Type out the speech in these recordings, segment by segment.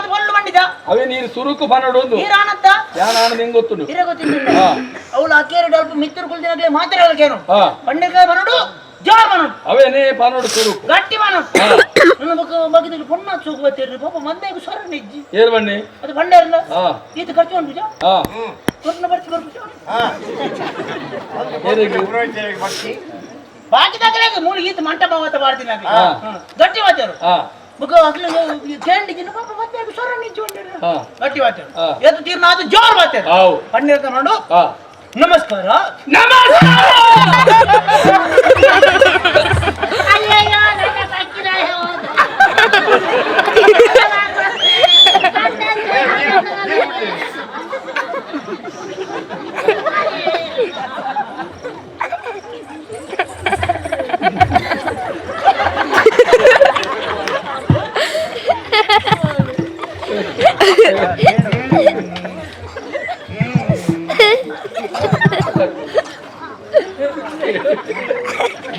ಆತು ಬಲ್ಲು ಬಂಡಿದ. ಅವೇ ನೀರು ಸುರುಕು ಪನಡು ಒಂದು. ನೀರಾನತ್ತ. ಯಾನ್ ನಿಂಗೆ ಗೊತ್ತುಂಡು. ಇರ ಗೊತ್ತಿಲ್ಲ. ಅವಳು ಅಕ್ಕೇರಿ ಡಲ್ಪ ಮಿತ್ರರು ಕುಲ್ದಿನಾಗ್ಲೇ ಮಾತ್ರ ಕೇನು. ಪಂಡಿತ ಬನಡು, ಜೋರ್ ಬನಡು. ಅವೇನೇ ಪನಡು ಸುರುಕು. ಗಟ್ಟಿ ಬನಡು. ನನ್ನ ಬೊಕ್ಕ ಬಗ್ಗಿದಲ್ಲಿ ಪೊಣ್ಣ ಸೂಕು ಬತ್ತೀರಿ ಪಾಪ ಮಂದೆಗೆ ಸ್ವರ ನಿಜ್ಜಿ. ಏರ್ ಬನ್ನಿ. ಅದು ಬಂಡೇರ್ನ. ಈತ ಖರ್ಚು ಉಂಟು. ಕೊರ್ನ ಬರ್ತಿ ಬರ್ಪುಜ. ಏರಿಗೆ? ಪುರೋಹಿತರಿಗೆ ಬತ್ತಿ. ಬಾಕಿ ದಾಖಲೆ ಮೂಲ ಈತ ಮಂಟಪ ಅವತ್ತ ಬಾರ್ದಿನ. ಗಟ್ಟಿ ವಾತರು. ಬುಕ್ಕ ಅಕ್ಲ ಕೇಂಡಿಗಿನ ಪಾಪ ಮಂದೆಗೆ ಸ್ವರ ನಿಜ್ಜಿ ಉಂಟು. ಗಟ್ಟಿ ವಾತರು. ಎದ್ದು ತೀರ್ನ ಅದು ಜೋರ್ ವಾತರು. ಆವು. ಪಂಡಿತ ಮಾಡು. ನಮಸ್ಕಾರ. ನಮಸ್ಕಾರ. ಅಯ್ಯಯ್ಯೋ, ನನ್ನ ಪಕ್ಕಿರಾಯ ಹೋದ.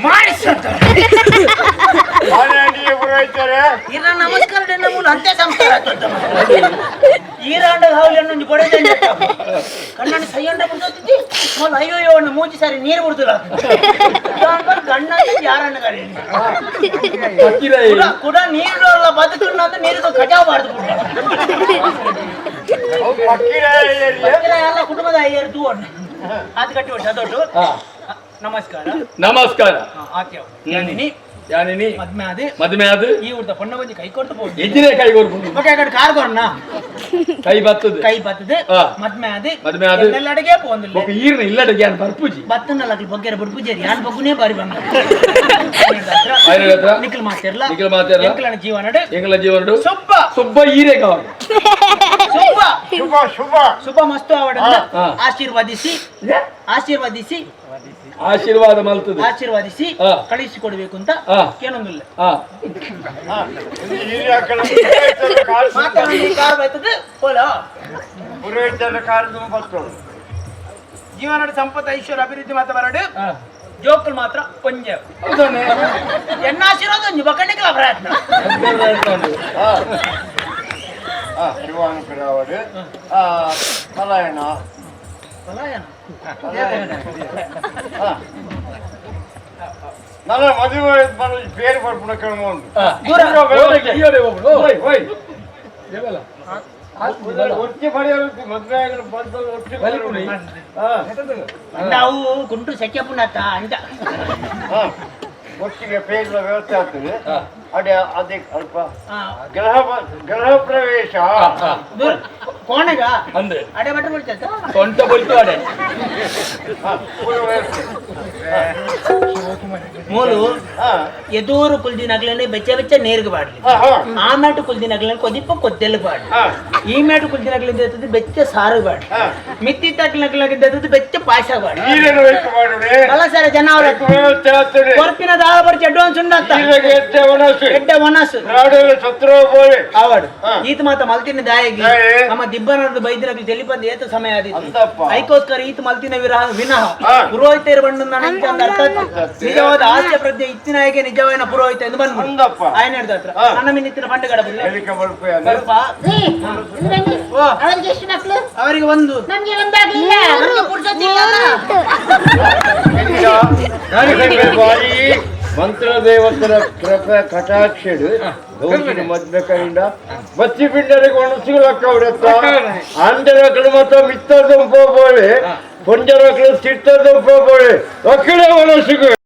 ಮಾಡಿಸಂತ. ಮಾನಾಂಡಿಯ ಪುರೋಹಿತರೇ. ಇರ ನಮಸ್ಕಾರ ಮೂಲ ಅಂತ್ಯ ಸಂಸ್ಕಾರ. ಈರಾಂಡ ಹಾವಲಿ ಒಂಜಿ ಕೊಡೆ ಕಣ್ಣನ್ನು ಸೈಯಂಡ ಬಿಡ್ತೋತಿದ್ದಿ ಮೊದಲು. ಅಯ್ಯೋ ಅಯ್ಯೋ ಅಣ್ಣ, ಮೂಜಿ ಸಾರಿ ನೀರು ಬಿಡ್ತಿಲ್ಲ ಗಣ್ಣ ಯಾರಣ್ಣ ಗಾಡಿ. ಪಕ್ಕಿರಾಯಿ. ಕುಡ ಕುಡ ನೀರು ಅಲ್ಲ ಬದುಕಣ್ಣ ಅಂತ ನೀರು ಕಜಾವ್ ಬಾರ್ದು. ಅವು ಪಕ್ಕಿರಾಯ. ಎಲ್ಲ ಕುಟುಂಬದ ಅಯ್ಯರು ತೂ ಅಣ್ಣ ಅದು ಕಟ್ಟಿ ವರ್ಷ ದೊಡ್ಡ. ನಮಸ್ಕಾರ. ನಮಸ್ಕಾರ. ಆತ್ಯವ ಯಾನಿನಿ. ಯಾನಿನಿ. ಮದ್ಮೆ ಅದೇ. ಮದುವೆ ಅದು. ಈ ಊರ್ದ ಪೊಣ್ಣ ಬಂದು ಕೈ ಕೊಡ್ತು ಪೋಡು. ಎಜ್ಜಿನೇ ಕೈ ಕೊರ್ಪುಂಡು. ಬೊಕ ಕಡೆ ಕಾರ್ ಕೊರ್ನ. ಕೈ ಬತ್ತದ. ಕೈ ಬತ್ತದೆ. ಮದ್ಮೆ ಅದೇ. ಮದ್ಮೆ ಆದ್. ಅಡಿಗೆ ಪೋಂದಿಲ್ಲ. ಬೊಕ ಈರ್ನ ಇಲ್ಲಡೆ ಯಾನ್ ಬರ್ಪುಜಿ. ಬತ್ತನಲ್ಲ ಬೊಗ್ಗೆರ ಬುಡ್ಪುಜೇರಿ ಯಾನ್ ಬೊಗ್ಗುನೇ ಬಾರಿ ಬಂದ. ಆಯ್ನ ಹತ್ರ. ನಿಖಿಲ್ ಮಾತಿರ್ಲ. ನಿಖಿಲ್ ಮಾತೆರ್ಲ. ಎಂಕಲನ ಜೀವನಡ್. ಎಂಗಳ ಜೀವನಡು. ಸುಬ್ಬ. ಸುಬ್ಬ ಈರೆ ಕಾವ. ಸುಬ್ಬ. ಶುಭ ಶುಭ. ಶುಭ ಮಸ್ತು ಅವಡನ್ನ. ಆಶೀರ್ವದಿಸಿ ಆಶೀರ್ವದಿಸಿ. ಆಶೀರ್ವಾದ ಮಲ್ತದೆ. ಆಶೀರ್ವದಿಸಿ ಕಳಿಸಿಕೊಡ್ಬೇಕು ಅಂತ ಕೇಳೊಂದಿಲ್ಲ. ಹಿರಿಯ ಪುರೋಹಿತರ ಕಾರ್. ಮಾತಾಡಿ ಕಾರ್ ಬರ್ತದೆ ಪೋಲ. ಪುರೋಹಿತರ ಕಾರ್ ಬರ್ತದೆ. ಜೀವನದ ಸಂಪತ್ತು ಐಶ್ವರ್ಯ ಅಭಿವೃದ್ಧಿ ಮಾತ್ರ ಬರಡು. ಜೋಕುಲ್ ಮಾತ್ರ ಕೊಂಜ. ಹೌದಾನೆ? ಎನ್ನ ಆಶೀರ್ವಾದ ಒಂಜಿ ಬಕಣಿಕಲ ಪ್ರಯತ್ನ. ಶಿವಾನುಕುಲವರು ಪಲಾಯನ. ಪಲಾಯನ. ನನ್ನ ಮದುವೆ ಬರೋ ಬೇರೆ ಬರ್ಪುಣ ಕ್ರಮ ಉಂಟು. ದೂರ. ಈಯೋಡೆ ಒಬ್ರು. ಓಯ್ ಓಯ್ ದೇವಲ. ಒಟ್ಟಿಗೆ ಪಡೆಯಲು ಮದುವೆ ಆಗಲು ಬಂದವರು ಒಟ್ಟಿಗೆ ಬಲಿಪುಣಿ. ನಾವು ಗುಂಟು ಸೆಕೆ ಪುಣತ ಅಂಚ. ಒಟ್ಟಿಗೆ ಪೇರಿನ ವ್ಯವಸ್ಥೆ ಆಗ್ತದೆ. ಅದೇ ಅದೇ ಅಲ್ಪ ಗೃಹ ಗೃಹ ಪ್ರವೇಶ. ದೂರ ಕೋಣಗ. ಅಂದ್ರೆ ಅಡೆ ಬಟ್ಟೆ ಬಿಡ್ತೈತ. ಸೊಂಟ ಬೊಲ್ತು ಅಡೆ. ಪೂರ್ವ ವ್ಯವಸ್ಥೆ. ಮೂಲು ಎದೂರು ಕುಲ್ದಿನಗ್ಲನೆ ಬೆಚ್ಚ ಬೆಚ್ಚ ನೇರ್ಗ್ ಬಾಡ್ಲಿ. ಹಾ ಹಾ ಆ ಮೇಟು ಕುಲ್ದಿನಗ್ಲನೆ ಕೊದಿಪ್ಪ ಕೊದ್ದೆಲ್ ಬಾಡ್ಲಿ. ಈ ಮೇಟು ಕುಲ್ದಿನಗ್ಲಿಂದ ಬೆಚ್ಚ ಸಾರು ಬಾಡ್ಲಿ. ಮಿತ್ತಿ ತಕ್ಲಗ್ಲಿಂದ ಬೆಚ್ಚ ಪಾಯಸ ಬಾಡ್ಲಿ. ನೀರನ್ನು ಬೇಕು ಮಾಡುವೆ. ಕಲಸರ ಜನ ಅವರ ವ್ಯವಸ್ಥೆ ಆಗ್ತದೆ. ಕೊರ್ಪಿನ ದಾಳ ಬರ್ಚಿ ಅಡ್ವಾನ್ಸ್ ಉಂಡತ್ತ. ನೀರಿಗೆ ಎತ್ತೆ ಒಣಸು. ಎಡ್ಡ ಒನಸು. ನಾಡೆಲ್ಲ ಸತ್ರ ಬೋಳೆ. ಆವಾಡು. ಹಾ. ಈತ ಮಾತ ಮಲ್ತಿನ ದಾಯಗಿ. ದಾಯೆ. ನಮ್ಮ ದಿಬ್ಬನದ ಬೈದಿನಗ್ಲಿ ತೆಲಿಪಂದ ಏತ ಸಮಯ ಆದಿತ್ತು. ಅಂತಪ್ಪ. ಐಕೋಸ್ಕರ ಈತ ಮಲ್ತಿನ ವಿರಹ ವಿನಃ ಪುರೋಹಿತರ ಬಣ್ಣ ಅಂತ ಅರ್ಥ ಆತು. ನಿಜವಾದ ಹಾಸ್ಯ ಪ್ರಜ್ಞೆ ಇತ್ತಿನಾಯಗೆ ನಿಜವಾದ ಪುರೋಹಿತ ಎಂದು ಬಂದ್ಬಿಡು. ಅಂದಪ್ಪ. ಆಯನ ಹಿಡ್ದ ಹತ್ರ. ನನ್ನ ಮಿನಿತ್ತಿನ ಪಂಡ ಕಡಬುಲ್ಲ. ಹೇಳಿಕೆ ಬಲ್ಪು. ಸ್ವಲ್ಪ. ರೀ, ಇಲ್ಲಿ ಬನ್ನಿ. ಓ. ಅವರಿಗೆ ಎಷ್ಟು ಮಕ್ಕಳು? ಅವರಿಗೆ ಒಂದು. ನಮ್ಗೆ ಒಂದಾಗ್ಲಿಲ್ಲ. ನಮ್ಗೆ ಪುರ್ಸೊತ್ತಿಲ್ಲ ಅಲ್ಲ. ಬಾರಿ ಮಂತ್ರದೇವತರ ಕೃಪೆ ಕಟಾಕ್ಷಡು ಗೌರಿನ ಮದ್ವೆ ಕೈಂಡ ಬಚ್ಚಿ ಪಿಂಡರಿಗೆ ಒಣಸುಗಳಕ್ಕ ಅವರತ್ತ ಆಂಡರ ಮತ್ತ ಮಿತ್ತದ ಪೋಳೆ, ಪೊಂಜರ ಸಿಟ್ಟದ ಪೋಳೆ, ಒಕ್ಕಡೆ ಒಣಸುಗಳು.